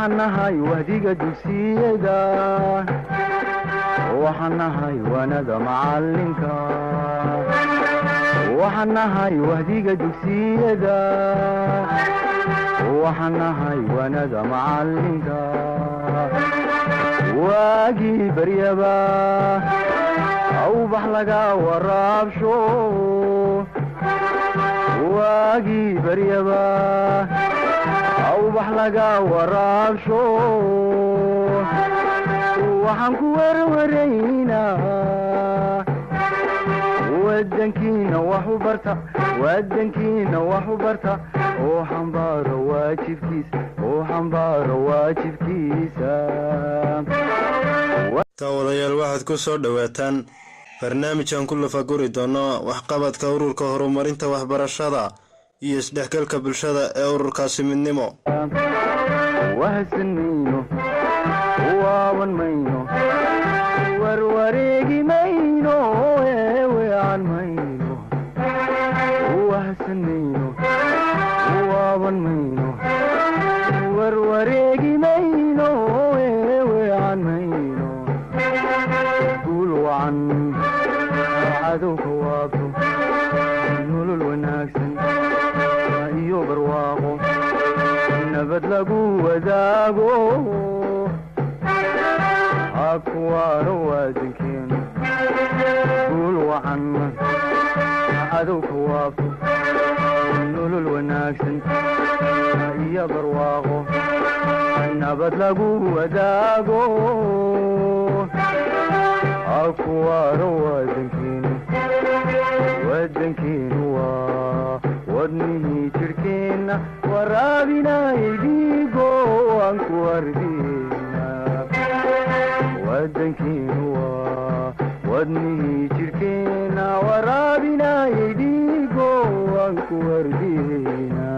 Waxaan nahay wahdiga dugsiyada, waxaan nahay waanada macalinka, waxaan nahay wahdiga dugsiyada, waxaan nahay waanada macalinka. Waagii baryaba awbax laga waraabsho, waagii baryaba awbax laga waraabsho. Waxaan ku werwaraynaa wadankiina wax u barta, wadankiina wax u barta, oo xambaaro waajibkiisa, oo xambaaro waajibkiisa. Daawadayaal, waxaad ku soo dhowaataan barnaamijkan ku lafaguri doono waxqabadka ururka horumarinta waxbarashada iyo isdhexgalka bulshada ee ururkaasi Midnimo. Wahsan mayno, waaban mayno, warwareegi mayno, eeweecan mayno. Wahsan mayno, waaban mayno, warwareegi mayno, eeweecan mayno. Guul wacan cadowka waabto, nolol wanaagsan iyo barwaaqo nabad lagu wadaago, hakuwaano waadankeenu. Guul wacan cadowka waabto, nolol wanaagsan iyo barwaaqo nabad lagu wadaago, hakuwaano waadankeenu. Wadankeenu waa wadnihii jirhkeenna, waraabinay dhiigo waan ku hardina. Wadankeenu waa wadnihii jirhkeenna, waraabinay dhiigo waan ku hardina.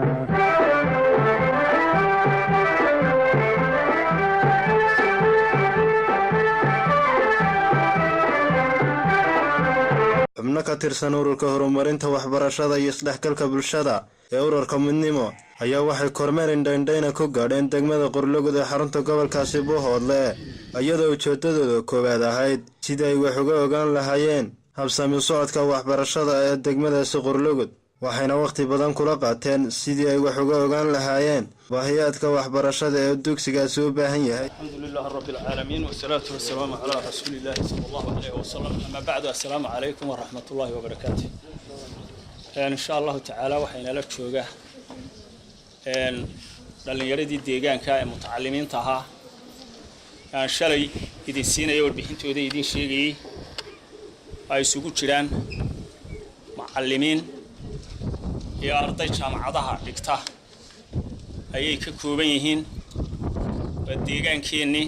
Xubno ka tirsan ururka horumarinta waxbarashada iyo isdhexgalka bulshada ee ururka Midnimo ayaa waxay kormeer indhaindhayna ku gaadheen degmada Qorlogud ee xarunta gobolkaasi Buuhoodle, iyadoo ujeedadooda koowaad ahayd sidii ay wax uga ogaan lahaayeen habsami socodka waxbarashada ee degmadaasi Qorlogud, waxayna wakhti badan kula qaateen sidii ay wax uga ogaan lahaayeen baahiyaadka waxbarashada ee dugsigaasi u baahan yahay. الحمد لله رب العالمين، والصلاة والسلام على رسول الله صلى الله عليه وسلم، أما بعد، السلام عليكم ورحمة الله وبركاته. إن شاء الله تعالى waxayna la jooga dhalinyaradii deegaanka ee mutacalimiinta ahaa aan shalay idin siinaya warbixintooda, idin sheegayay. Ay isugu jiraan macalimiin iyo arday jaamacadaha dhigta ayay ka kooban yihiin. Waa deegaankeennii.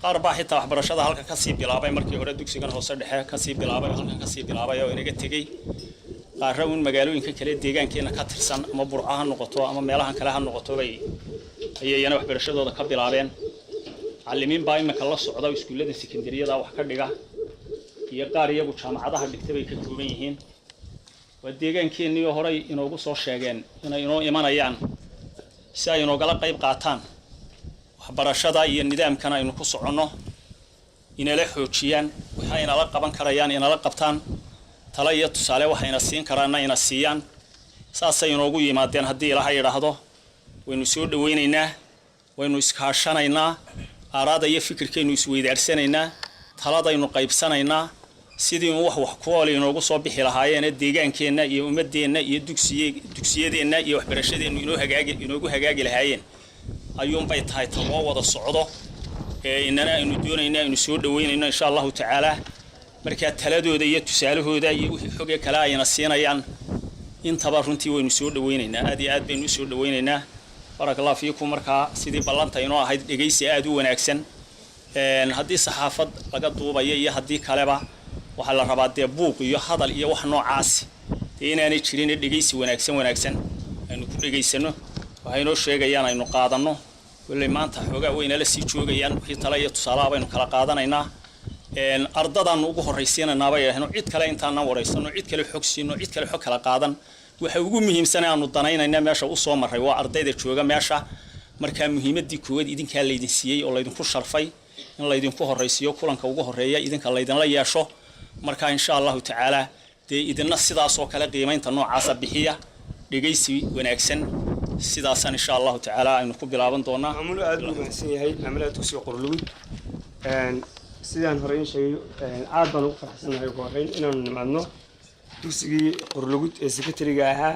Qaar baa xitaa waxbarashada halka kasii bilaabay, markii hore dugsigan hoose dhexe kasii bilaabay oo halkan kasii bilaabay oo inaga tegey. Qaarra uun magaalooyinka kale deegaankeenna ka tirsan, ama Burco ha noqoto ama meelahan kale ha noqoto, bay ayay iyana waxbarashadooda ka bilaabeen. Macallimiin baa iminka la socda, iskuullada sekendariyada wax ka dhiga iyo qaar iyagu jaamacadaha dhigta bay ka kooban yihiin. Waa deegaankeennii oo horay inoogu soo sheegeen inay inoo imanayaan si ay inoogala qayb qaataan waxbarashada iyo nidaamkan aynu ku soconno, inala xoojiyaan waxa inala qaban karayaan, inala qabtaan, talo iyo tusaale waxayna siin karaanna ina siiyaan. Saasay inoogu yimaadeen. Haddii Ilaaha yidhaahdo, waynu soo dhawaynaynaa, waynu iskaashanaynaa, aaraada iyo fikirkaynu isweydaarsanaynaa, taladaynu qaybsanaynaa, sidii un wax ku ool inoogu soo bixi lahaayeene deegaankeenna iyo ummadeenna iyo dugsiyadeenna iyo waxbarashadeennu inoo hagaagi inoogu hagaagi lahaayeen ayuunbay tahay ta loo wada socdo ee inana aynu doonayna, aynu soo dhaweynayno insha Allahu tacaala. Markaa taladooda iyo tusaalahooda iyo wixii xoge kale ayna siinayaan intaba runtii waynu soo dhaweynaynaa, aad iyo aad baynu usoo dhaweynaynaa. Baaraka Allahu fiikum. Markaa sidii ballanta inoo ahayd, dhegaysi aad u wanaagsan. Haddii saxaafad laga duubayo iyo haddii kaleba, waxaa la rabaa dee buuq iyo hadal iyo wax noocaasi dee inaanay jirin, dhegaysi wanaagsan wanaagsan aynu ku dhegaysano, waxay inoo sheegayaan aynu qaadanno. Kolley maanta xoogaa waynala sii joogayaan, wixii tale iyo tusaalaha baynu kala qaadanaynaa. Ardadaanu ugu horraysiinanaa bay yidhahdeen, cid kale intaanan waraysano, cid kale xog siino, cid kale xog kala qaadan, waxa ugu muhiimsan aanu danaynayna meesha usoo marray waa ardayda jooga meesha. Markaa muhiimaddii koowaad idinkaa laydin siiyey oo laydinku sharfay in laydinku horraysiiyo kulanka ugu horreeya idinka laydinla yeesho. Marka insha Allahu tacaala dee idina sidaasoo kale qiimaynta noocaasa bixiya. Dhegaysi wanaagsan. Sidaasaan insha Allahu tacaala aynu ku bilaaban doonaa. Maamulo aad buu mahadsan yahay, maamulaha dugsiga Qorlugud. Sidaan horey in sheegay, aad baan ugu faraxsannahay ugu horreyn inaanu nimaadno dugsigii Qorlugud ee secondary-ga ahaa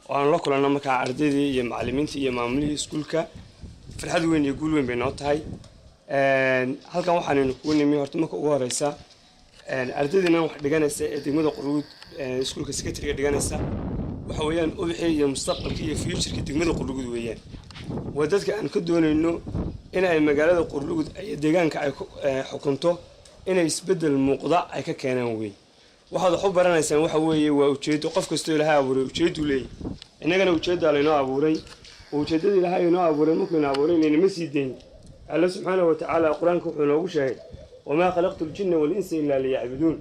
oo aanu la kulanno markaa ardaydii iyo macallimiintii iyo maamulihii iskuulka. Farxad weyn iyo guul weyn bay noo tahay. Halkan waxaanaynu kugu nimi horta marka ugu horeysa ardaydiina wax dhiganaysa ee degmada Qorlugud, iskuulka secondary-ga dhiganaysa, waxa weeyaan ubixii iyo mustaqbalkii iyo future-kii degmada Qorlugud weeyaan. Waa dadka aan ka doonayno in ay magaalada Qorlugud iyo deegaanka ay xukunto inay isbeddel muuqda ay ka keenaan wey. Waxaad wax u baranaysaan waxa weeye waa ujeeddo. Qof kastoo Ilaahay abuuray ujeedduu leeyahy. Innagana ujeeddaa laynoo abuuray, oo ujeeddada Ilaahay inoo abuuray markuu ina abuuray inaynama sii dayn. Alle subxaanahu watacaala Qur-aanka wuxuu inoogu sheegay: "وما خلقت الجن والإنس إلا ليعبدون."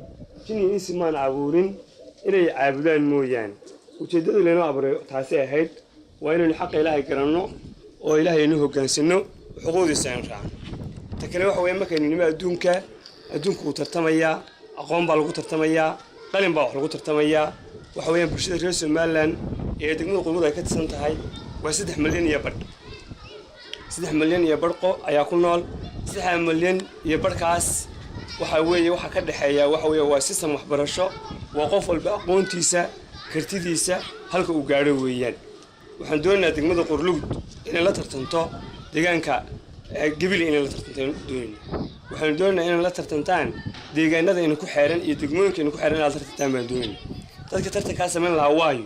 Jin iyo insi maan abuurin inay caabudaan mooyaane. Ujeeddadii laynoo abuuray taasay ahayd: waa inaynu xaqa Ilaahay garanno oo Ilaahay aynu hoggaansanno, xuquuqdiisa aynu raacno. Ta kale waxa weeye markaynu nimo adduunka, adduunku wuu tartamayaa. Aqoon baa lagu tartamayaa, qalin baa wax lagu tartamayaa. Waxa weeyaan bulshada reer Somaliland ee degmada Qurmud ay ka tirsan tahay waa 3 milyan iyo badh. 3 milyan iyo badh qof ayaa ku nool. 3 milyan iyo badhkaas waxa weeye waxa ka dhexeeya waxa weeye waa system waxbarasho. Waa qof walba aqoontiisa, kartidiisa halka uu gaadho weeyaan. Waxaan doonaynaa degmada Qorlugud inay la tartanto deegaanka Gebile, inay la tartanto doonayna. Waxaanu doonaynaa inay la tartantaan deegaanada ina ku xeeran iyo degmooyinka ina ku xeeran inaad la tartantaan baan doonayna. Dadka tartankaa samayn lahaa waayo,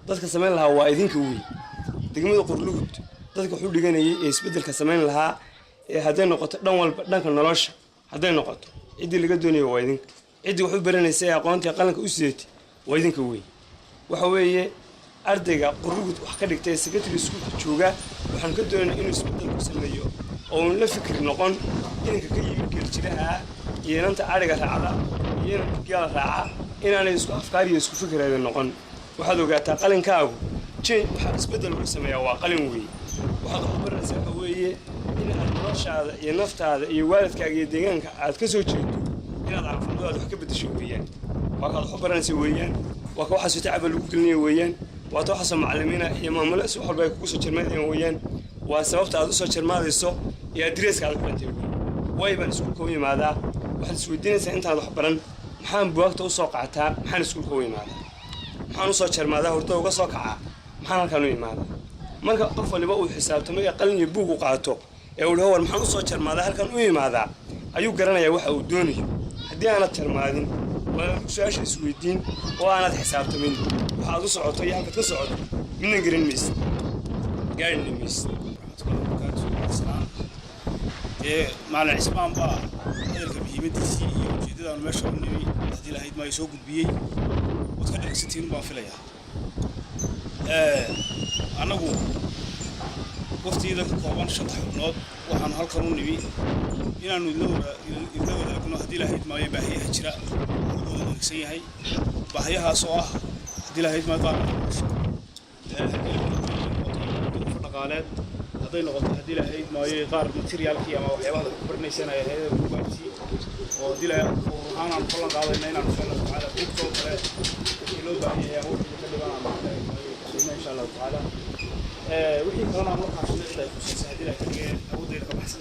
dadka samayn lahaa waa idinka wey. Degmada Qorlugud dadka waxu dhiganayay ee isbeddelka samayn lahaa ee hadday noqoto dhan walba, dhanka nolosha hadday noqoto, ciddii laga doonayo waa idinka. Ciddii wax u baranaysa ee aqoontii qalanka u sidatay waa idinka wey. Waxa weeye ardayga Qorlugud wax ka dhigtay ee secondary school-ka jooga waxaan ka doonaynaa inuu isbeddel ku sameeyo oo uun la fikir noqon inanka ka yimid geeljiraha ah iyo inanta adhiga raacda iyo inanka geela raaca, inaanay isku afkaar iyo isku fikirayda noqon. Waxaad ogaataa qalinkaagu change, waxaa isbeddel lagu sameeyaa waa qalin weeye. Waxaad wax u baranaysaa waxa weeye in aad noloshaada iyo naftaada iyo waalidkaaga iyo deegaanka aad ka soo jeedo inaad anfacdo, aad wax ka beddesho weeyaan. Waa kaad wax u baranaysa weeyaan. Waa ka waxaasoo tacaba lagu gelinaya weeyaan. Waa ta waxaasoo macallimiina iyo maamule si wax walba ay kugu soo jarmaadayaan weeyaan. Waa sababta aad usoo jarmaadayso iyo adreeska aad ku dhantay weeyaan. Waay baan iskuulka u imaadaa, waxaad isweydiinaysaa intaad wax baran. Maxaan buwaagta usoo qaataa? Maxaan iskuulka u imaadaa? Maxaan usoo jarmaadaa? Hurdada uga soo kacaa? Maxaan halkaan u imaadaa? Marka qof waliba uu xisaabtamo ee qalin iyo buug u qaato ee uu dhaho: "War maxaan usoo jarmaadaa, halkaan u imaadaa?" ayuu garanayaa waxa uu doonayo. Haddii aanad jarmaadin, waanad su-aasha isweydiin oo aanad xisaabtamin, waxaad u socoto iyo halkaad ka socoto midna garan maysid, gaarina maysid. Dee Macalin Cismaan baa hadalka muhiimadiisii iyo ujeeddadaanu meesha u nimi haddii lahayd maayo soo gudbiyey. Waad ka dhegsantiin baan filayaa. Annagu waftiyada ka kooban shanta xubnood waxaanu halkan u nimi inaanu idla wadaagno haddii lahayd maayo baahiyaha jira lagooda wanaagsan yahay, baahiyahaas oo ah haddii lahayd maayo qaar duruufo dhaqaaleed hadday noqoto, haddii lahayd maayo qaar material-kii ama waxyaabaha ku baranaysaan ay ahayd bugaagtii, oo haddii lahayd urur ahaan aanu ballan qaadayna inaanu insha Allahu tacaala buugtoo kale wixii loo baahan yahay ama wixii ka dhiban aanu qiimo insha Allahu tacaala, wixii kalena aan la kaashano cid ay khusaysa haddii lahay ka dhigeen awoodayda ka baxsan.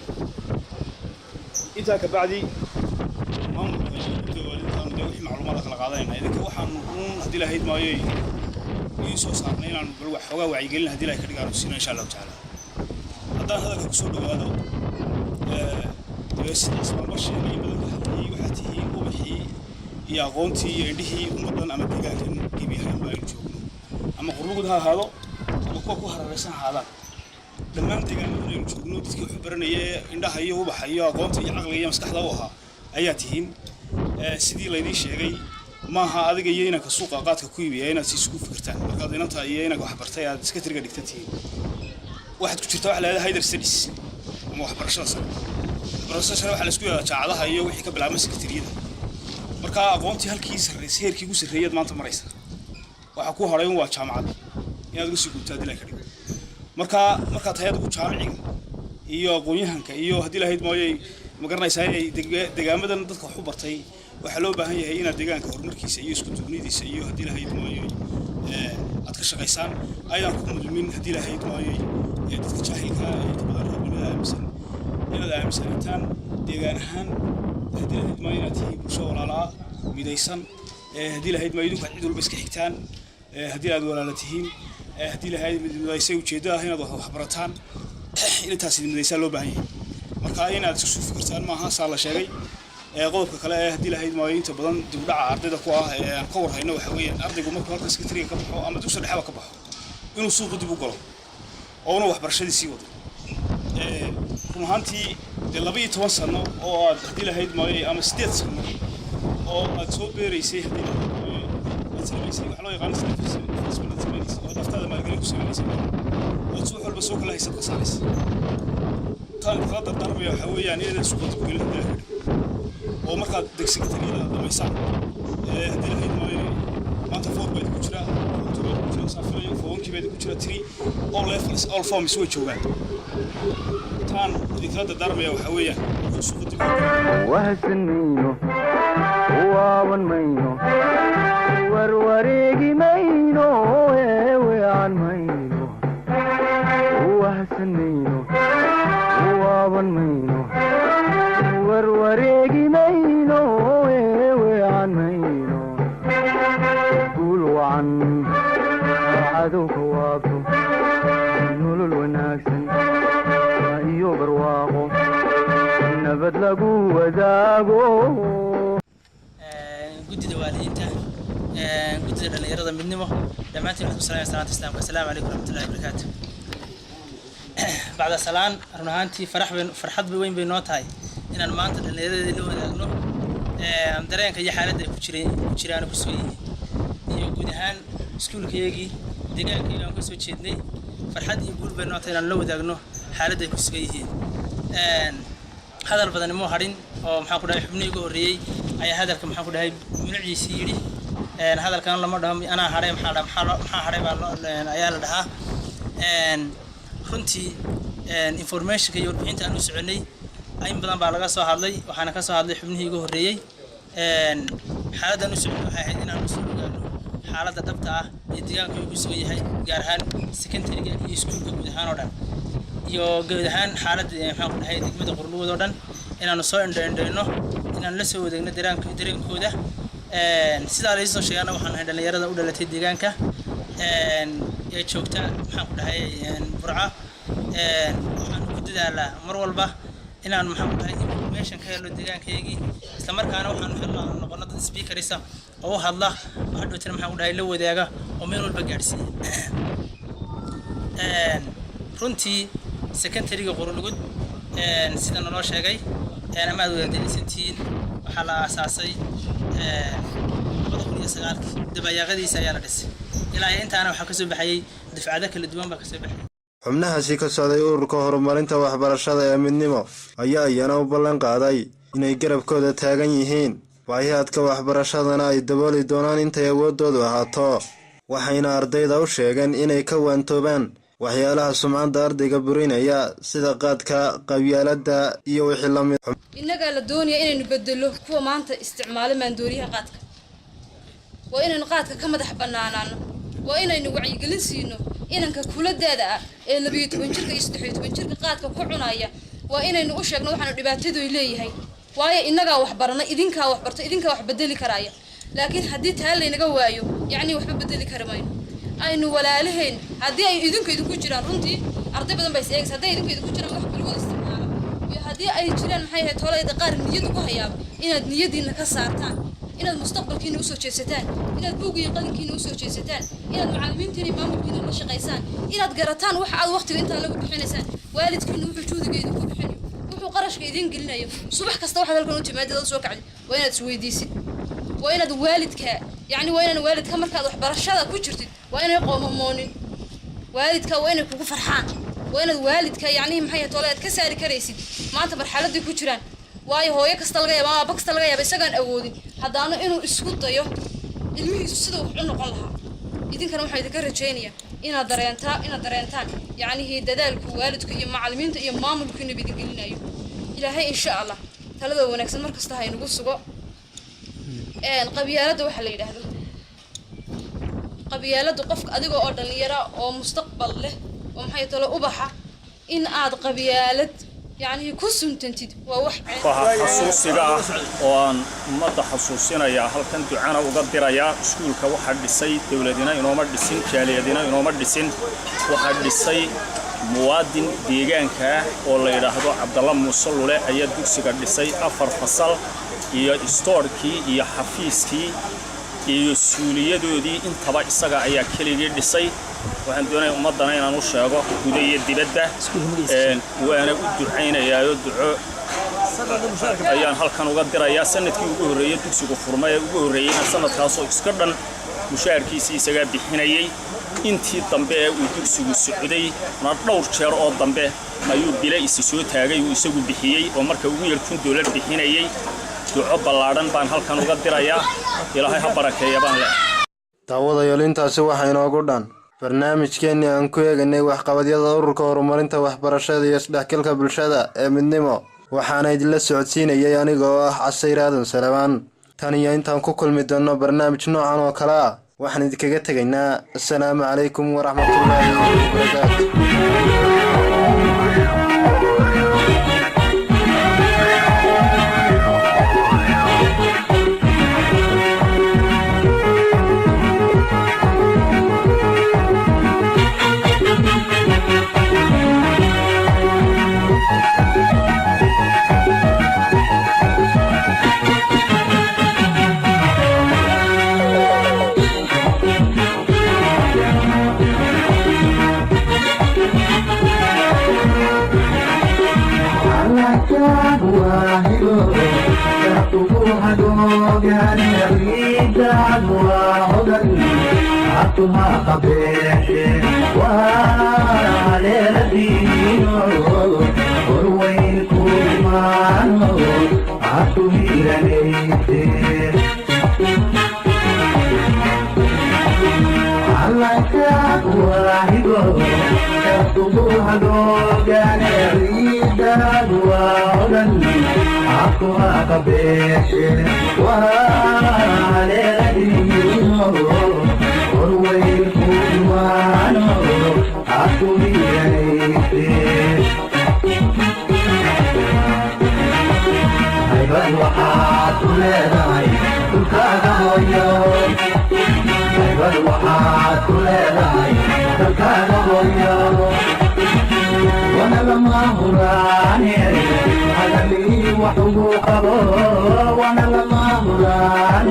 Intaa ka bacdi maamulka iyo guddiga waalidiintaanu dee wixii macluumaad kala qaadanayna idinka waxaanu uun haddii lahayd maayo idiin soo saarnay inaanu bal wax xoogaa wacyigelin haddii lahay ka dhigaanu siino insha Allahu tacaala. Haddaan hadalka kusoo dhawaado, dee sida Cismaanba sheegay badan ka hadlayay, waxaa tihiin ubaxii iyo aqoontii iyo indhihii ummaddan ama deegaankan gebi ahaanba aynu joogno, ama Qurlugud ha ahaado ama kuwa ku hararaysan ha ahaadaan. Dhammaan deegaanadan aynu joogno dadkii wax baranaya ee indhaha iyo ubaxa iyo aqoonta iyo caqliga iyo maskaxda u ahaa ayaa tihiin. Sidii laydiin sheegay, maaha adiga iyo inanka suuqa qaadka ku iibiya inaad si isugu fikirtaan markaad inanta iyo inanka waxbartay aad iska tiriga dhigtan tihiin. Waxaad ku jirtaa waxa la yidhahda higher studies ama waxbarashada sare. Waxbarashada sare waxaa la isku yidhahdaa jaacadaha iyo wixii ka bilaabma secondary-yada. Marka aqoontii halkii sarreysay, heerkii ugu sarreeyaad maanta maraysa. Waxaa ku hadhay un waa jaamacad inaad uga sii gudubto haddii la ka dhigo. Markaa markaa tahay adigu jaamiciga iyo aqoon-yahanka iyo haddii lahayd mooyay, ma garanaysaa inay degaamadan dadka wax u bartay, waxaa loo baahan yahay inaad deegaanka horumarkiisa iyo isku duubnidiisa iyo haddii lahayd mooyay aad ka shaqaysaan, ayaan ku mudmin haddii lahayd mooyay dadka jaahilka ee inta badan reernimada aaminsan, inaad aaminsanataan deegaan ahaan haddii lahayd maayo inaad tihiin bulsho walaalaa midaysan, haddii lahayd maayo idinku aad cid walba iska xigtaan, haddii aad walaala tihiin, haddii lahayd midaysay ujeeddo ah inaad wax barataan, intaas idin midaysaa loo baahan yahay. Marka inaad isku fikirtaan maaha, saa la sheegay. Qodobka kale ee haddii lahayd maayo inta badan dib u dhaca ardayda ku ah ee aan ka warhayno waxa weeyaan, ardaygu markuu halka secondary ka baxo ama dugsiga dhexeba ka baxo, inuu suuqa dib u galo oo una waxbarashadii sii wado. Run ahaantii dee 12 sano oo aad haddii lahayd maayo ama 8 sano oo aad soo beeraysay, haddii lahayd maayo aad samaysay waxa loo yaqaano investment, aad samaysay oo naftaada maalgelin ku samaysay, ood subax walba soo kala haysad khasaaraysa. Taan kala dardaarmaya waxaa weeyaan inaad suuqa dib u gelin haddii lahayd, oo markaad degsigatariyada dhamaysaan, haddii lahayd maayo maanta four baa idinku jira, form two baa idinku jira, saan filayo, form one-kii baa idinku jira, three, all levels, all forms way joogaan. Taan idinkala dardaarmaya waxaa weeyaan suuqa dib u gelin. Wahsan mayno, waaban mayno, warwareegi mayno, eewean mayno. Wahsan mayno, waaban mayno, warwareegi mayno, eewean mayno. Guul wacan cadowka waabto, nolol wanaagsan iyo barwaaqo nabad lagu wadaago. Guddida waalidiinta, guddida dhallinyarada Midnimo, dhammaantiin waxaan ku salaamaya salaanta Islaamka: Asalaamu calaykum waraxmatullahi wabarakaatu. Bacda salaan, run ahaantii farax bay, farxad weyn bay noo tahay inaan maanta dhallinyaradii la wadaagno dareenka iyo xaaladda ay ku jireen, ku jiraan, ku sugan yihiin, iyo guud ahaan iskuulkayagii, deegaankayga aan kasoo jeednay. Farxad iyo guul bay noo tahay inaan la wadaagno xaaladda ay ku sugan yihiin. Hadal badani muu hadhin oo, maxaan ku dhahay, xubnihii ugu horreeyey ayaa hadalka, maxaan ku dhahay, munuciisii yidhi. Hadalkan lama dhaho anaa hadhay, maxaa dha maxaa hadhay baa ayaa la dhahaa. Runtii informationka iyo warbixinta aan u soconay in badan baa laga soo hadlay, waxaana ka soo hadlay xubnihii ugu horreeyey. Xaaladdan u soconay waxay ahayd inaan usoo ogaano xaaladda dhabta ah ee deegaanka uu ku sugan yahay, gaar ahaan secondary-ga iyo iskuulka guud ahaan oo dhan, iyo guud ahaan xaaladda, maxaan ku dhahay, degmada Qurlugud oo dhan, inaanu soo indho indhayno, inaanu la soo wadaagno dareenkooda. Sidaa laysoo sheegaana, waxaan ahay dhallinyarada u dhalatay deegaanka ee joogta, maxaan ku dhahay, Burca. Waxaan ku dadaalaa mar walba inaan, maxaan ku dhahay, information ka helno deegaankayagii, isla markaana waxaanu helno aanu noqono dad speakerisa oo u hadla oo hadhowtana, maxaan ku dhahay, la wadaaga oo meel walba gaadhsiiya. Runtii secondary-ga Qurlugud, sida naloo sheegay ama aad wada delisantihiin, waxaa la aasaasay 2009-kii, dabayaaqadiisa ayaa la dhisay. Ilaa iyo intaana waxaa kasoo baxayay dufcado kala duwan baa kasoo baxayay. Xubnahaasi ka socday ururka horumarinta waxbarashada ee Midnimo ayaa iyana u ballan qaaday inay garabkooda taagan yihiin, baahiyaadka waxbarashadana ay dabooli doonaan intay awooddoodu ahaato. Waxayna ardayda u sheegeen inay ka waantoobaan waxyaalaha sumcadda ardayga burinaya, sida qaadka, qabyaaladda iyo wixii la mid. Innagaa la doonaya inaynu bedelo kuwa maanta isticmaalo maandooriyaha qaadka. Waa inaynu qaadka ka madax bannaanaano. Waa inaynu wacyigelin siino inanka kuladaada ah ee 12 jirka iyo 13 jirka qaadka ku cunaya. Waa inaynu u sheegno waxaanu dhibaatadu leeyahay, waayo innagaa wax barana, idinkaa wax barto, idinkaa wax bedeli karaya. Laakiin haddii taa laynaga waayo, yacni waxba bedeli kari mayno. Aynu walaalaheen, haddii ay idinku idinku jiraan, runtii arday badan baa is eegaysa, hadday idinku idinku jiraan wax balwada isticmaala iyo haddii ay jiraan, maxay ahayd, tolayda qaar niyad ugu hayaaba, inaad niyadiina ka saartaan, inaad mustaqbalkiina usoo jeedsataan, inaad buugga iyo qalinkiina usoo jeedsataan, inaad macallimiintiina iyo maamulkiina la shaqaysaan, inaad garataan waxa aad waqtiga intaa lagu bixinaysaan, waalidkiina wuxuu juhdiga idinku bixinayo, wuxuu qarashka idiin gelinayo. Subax kasta waxaad halkan u timaadid oo soo kacdi, waa inaad isweydiisid. Waa inaad waalidka, yacni waa inaan waalidka markaad waxbarashada ku jirtid waa inay qoomamoonin. Waalidka waa inay kugu farxaan. Waa inaad waalidka, yacni maxay ahayd, tole aad ka saari karaysid maanta marxaladii ku jiraan. Waayo hooyo kasta laga yaaba ama aaba kasta laga yaaba isagaan awoodin haddaana inuu isku dayo ilmihiisu sida wax u noqon lahaa. Idinkana waxaa idinka rajaynaya Inaad dareentaa, inaad dareentaan yacnihii dadaalku waalidku iyo macallimiinta iyo maamulku inuu idin gelinayo. Ilaahay insha Allah talada wanaagsan mar kasta ha inagu sugo. Qabyaaladda waxaa la yidhaahdo, qabyaaladdu qofka adiga oo dhalinyara oo mustaqbal leh oo maxay talo ubaxa in aad qabyaalad yacnihii ku suntantid waa wax Waxaa xasuusiga ah oo aan ummadda xasuusinayaa, halkan ducana uga dirayaa, iskuulka waxaa dhisay dowladina inooma dhisin, jaaliyadina inooma dhisin. Waxaa dhisay muwaadin deegaanka ah oo la yidhaahdo Cabdalla Muuse Lule ayaa dugsiga dhisay, afar fasal iyo istoorkii iyo xafiiskii iyo suuliyadoodii intaba isaga ayaa keligii dhisay. Waxaan doonaya ummaddana inaan u sheego guda iyo dibadda, waana u ducaynayaayo duco ayaan halkan uga dirayaa. Sanadkii ugu horreeyey dugsigu furmay ee ugu horreeyeyna sanadkaasoo iska dhan mushaharkiisii isagaa bixinayey. Intii dambe ee uu dugsigu socday na dhowr jeer oo dambe ayuu bile isi soo taagay uu isagu bixiyey, oo marka ugu yar $1000 bixinayey. Duco ballaadhan baan halkan uga dirayaa. Ilaahay ha barakeeya baan leh. Daawadayaal, intaasi waxaa inoogu dhan barnaamijkeennii aan ku eegaynay waxqabadyada ururka horumarinta waxbarashada iyo isdhexgalka bulshada ee Midnimo. Waxaana idinla socodsiinayay aniga oo ah Casayr Aadan Salabaan. Tan iyo intaan ku kulmi doonno barnaamij noocan oo kale ah, waxaan idinkaga tegaynaa asalaamu calaykum waraxmatullaahi wabarakaatu. Wana lama huraan,